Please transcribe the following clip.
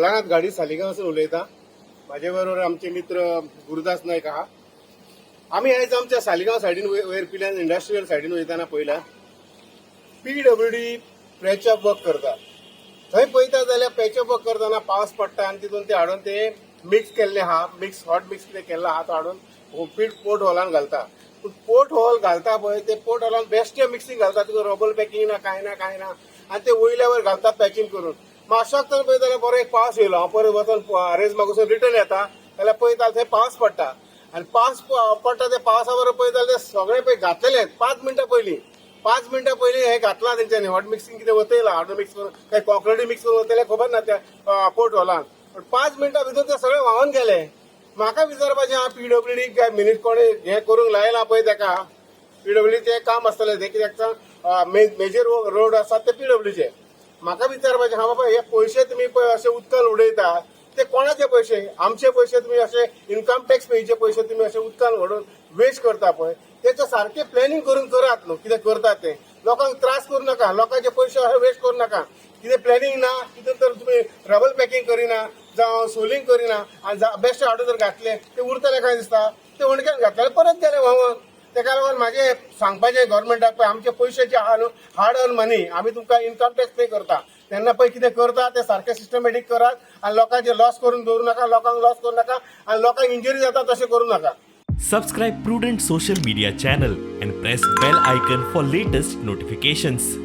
भोलानाथ गाडी सालिगांवसून उलयता. म्हाजे बरोबर आमचे मित्र गुरुदास नायक आहा. आमी आयज आमच्या सालिगांव सायडीन वयर पिल्यान इंडस्ट्रियल सायडीन वयताना पळयला, पीडब्ल्यूडी पॅचअप वर्क करता. थंय पळयता जाल्यार पॅचअप वर्क करतना पावस पडटा आनी तितून ते हाडून ते मिक्स केल्ले आहा, मिक्स हॉट मिक्स कितें केल्लो आहा, तो हाडून पीट पोर्ट होलान घालता. पूण पोर्ट होल घालता पळय, ते पोर्ट होलान बेश्टे मिक्सिंग घालता. तुका रबल पॅकिंग ना, कांय ना, कांय ना आनी ते वयल्या वयर घालतात पॅकिंग करून. मातशेक तर पळयता जाल्यार बरो एक पावस येयलो. हांव परत वचोन रेज मागून रिटर्न येता जाल्यार पळयता, थंय पावस पडटा आनी पावस पडटा. ते पावसा बरोबर पळयता जाल्यार ते सगळे पळय घातलेले 5 मिनटां पयलीं, 5 मिनटां पयलीं हें घातलां तेंच्यांनी. हॉट मिक्सिंग कितें वतयलां हाडून मिक्स करून, काय कॉन्क्रिटी मिक्स करून वतयलें खबर ना त्या पोर्ट हॉलान, पण 5 मिनटां भितर ते सगळे व्हांवन गेले. म्हाका विचारपाचें आहा, पीडब्ल्यूडी काय मिनिट कोणी हें करूंक लायलां पळय तेका, पीडब्ल्यूडीचें काम आसतलें तें, कित्याक मेजर रोड आसात ते पीडब्ल्यूचे. म्हाका विचारपाचें आहा, बाबा, हे पयशे तुमी पळय अशे उदकान उडयता ते कोणाचे पयशे? आमचे पयशे तुमी अशे, इन्कम टॅक्स पेयचे पयशे तुमी अशे उदकान व्हडून वेस्ट करता पळय, तेचें सारकें प्लॅनिंग करून करात न्हू. कितें करतात ते, लोकांक त्रास करूं नाका, लोकांचे पयशे अशे वेस्ट करूं नाका. कितें प्लॅनिंग ना तितून तर तुमी रबल पॅकिंग करिना जावं सोलिंग करिना आनी बेश्टे हाडून जर घातले ते उरतले काय दिसता? ते हुंडक्यान घातले, परत गेले व्हांवन. तेका लागून म्हाजें सांगपाचें गव्हर्मेंटाक, पळय आमचे पयशे जे आहा न्हू, हार्ड अर्न मनी, आमी तुमकां इन्कम टॅक्स पे करता, तेन्ना पळय कितें करता ते सारकें सिस्टमॅटीक करात आनी लोकांचे लॉस करून दवरूं नाका, लोकांक लॉस करूं नाका आनी लोकांक इंजरी जाता तशें करूं नाका. Subscribe Prudent Social Media channel and press bell icon for latest notifications.